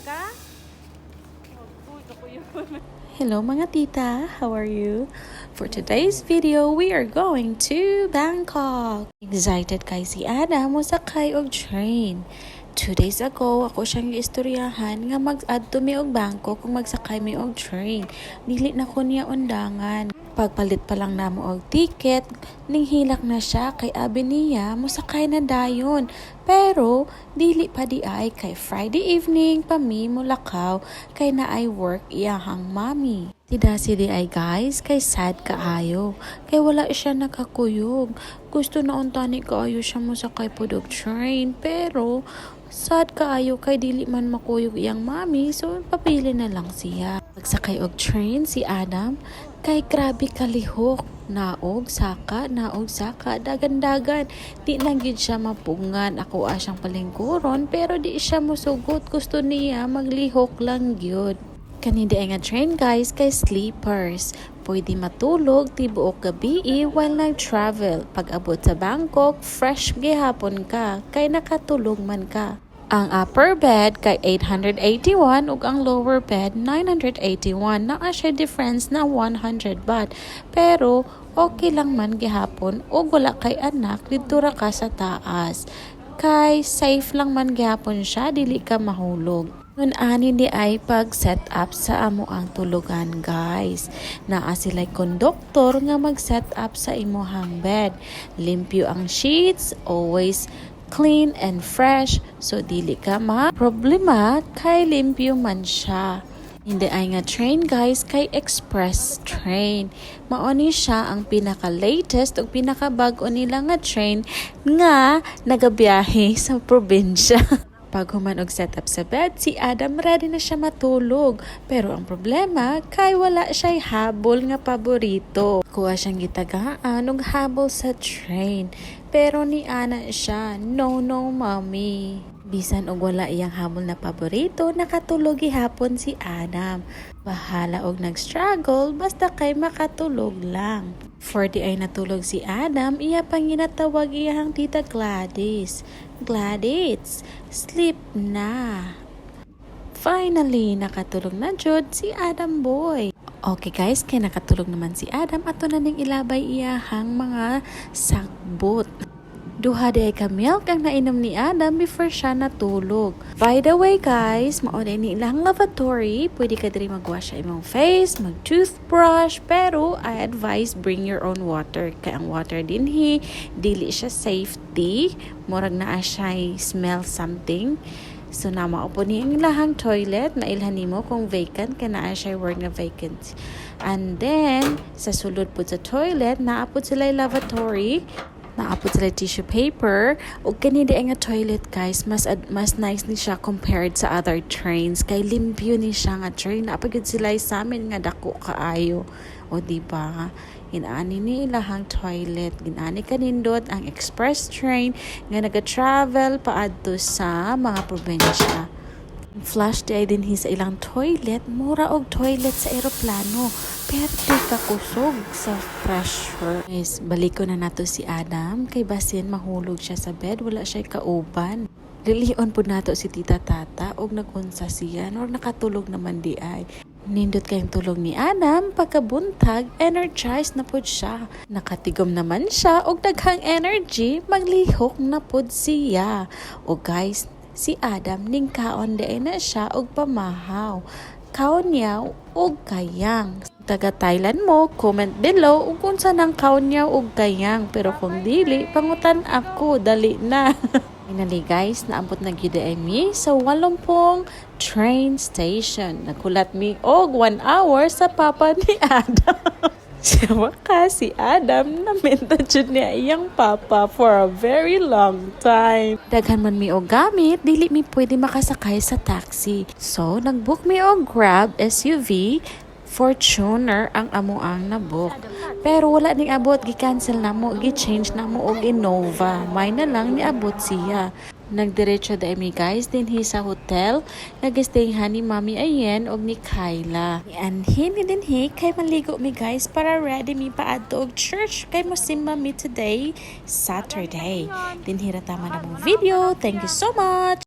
Ka? Uy, kakuyo. Hello, mga tita, how are you? For today's video, we are going to Bangkok. Excited kay si Adam mosakay og train. 2 days ago, ako siyang giistoryahan nga mag-adto mi og Bangkok kung magsakay mi og train. Dili na ko niya undangan. Pagpalit pa lang namo og ticket, ninghilak na siya kay abi niya mosakay na dayon. Pero dili pa diay kay Friday evening pa mi molakaw kay naay work iyahang mami. Si Dasi diay, guys, kay sad kaayo kay wala siya nakakuyog. Gusto na unta ni kaayo siya mosakay pud og train, pero sad kaayo kay dili man makuyog iyang mami, so papili na lang siya. Pagsakay og train si Adam kay grabe kalihok. Naog, saka, naog, saka, dagan-dagan. Di na gyud siya mapugngan. Ako siyang palingkuron, pero di siya musugot. Gusto niya maglihok lang gyud. Kani diay nga train, guys, kay sleepers. Pwede matulog tibuok gabi while nag-travel. Pag abot sa Bangkok, fresh gihapon ka kay nakatulog man ka. Ang upper bed kay 881 ug ang lower bed 981. Naa siya difference na 100 baht. Pero okay lang man gihapon ug wala kay anak, didto ra ka sa taas. Kay safe lang man gihapon siya, dili ka mahulog. Nun ani diay pag set up sa amo ang tulugan, guys. Naa sila'y konduktor nga mag set up sa imuhang bed. Limpyo ang sheets, always clean and fresh, so dili ka ma problema kay limpyo man siya. Kani diay nga train, guys, kay express train. Mao ni siya ang pinaka-latest ug pinaka-bag-o nila nga train nga nagabiyahe sa probinsya. Pag human og setup sa bed, si Adam ready na siya matulog. Pero ang problema, kay wala siya'y habol nga paborito. Kuha siyang gitagaan og habol sa train. Pero ni ana siya, "No, no, Mommy." Bisan og wala iyang habol na paborito, nakatulog gihapon si Adam. Bahala og nag-struggle, basta kay makatulog lang. For diay natulog si Adam, iya pang ginatawag iyang Tita Gladys. "Gladys, sleep na." Finally, nakatulog na jud si Adam boy. Okay guys, kay nakatulog naman si Adam, ato na ning ilabay iyahang mga sagbot. Duha diay ka milk ang nainom ni Adam before siya natulog. By the way guys, mao na ni ilang lavatory, pwede ka diri magwash sa imong face, mag toothbrush, pero I advise bring your own water kay ang water dinhi dili siya safety, murag naa siya smell something. So na mao po ni ang ilahang toilet, mailhan nimo kung vacant kay naa siya word nga vacant. And then sa sulod po sa toilet, naa po sila lavatory, naa pod sila tissue paper. Ug kani diay nga toilet, guys, mas nice ni siya compared sa other trains kay limpyo ni siya nga train. Naa pa gyud sila sa amin nga dako kaayo. O di ba, inani ni ilahang toilet. Ginani kanindot ang express train nga naga-travel paadto sa mga probinsya. Flush diay dinhi sa ilang toilet, mura og toilet sa eroplano. Perte ka kusog sa pressure. Guys, balik ko na nato si Adam kay basin mahulog siya sa bed, wala siya kauban. Lilion pud nato si Tita Tata og nagunsa siya nor nakatulog naman diay. Nindot kayong tulog ni Adam, pagkabuntag, energized na pud siya. Nakatigom naman siya og daghang energy, maglihok na pud siya. O guys, si Adam ning kaon diay na siya og pamahaw. Kaon niya og kayang. Taga Thailand mo, comment below ug unsa nang kaon niya og kayang. Pero kung dili, pangutan ako, dali na. Finally guys, naabot na gyud ay mi sa Walumpong train station. Naghulat mi og 1 hour sa papa ni Adam. Sa wakas, si Adam, naminta jud niya iyang papa for a very long time. Daghan man mi og gamit, dili mi pwede makasakay sa taxi. So, nagbook mi og Grab SUV. Fortuner ang amo ang nabook. Pero wala ning abot, gi-cancel namo, gi-change namo og Innova. May na lang niabot siya. Nagdiretso diay mi, guys, dinhi sa hotel. Nag-stayhan ni Mami Ayen og ni Kyla. Anhin ni dinhi kay maligo mi, guys, para ready mi paadto og church kay mosimba mi today, Saturday. Dinhi ra taman among video. Thank you so much.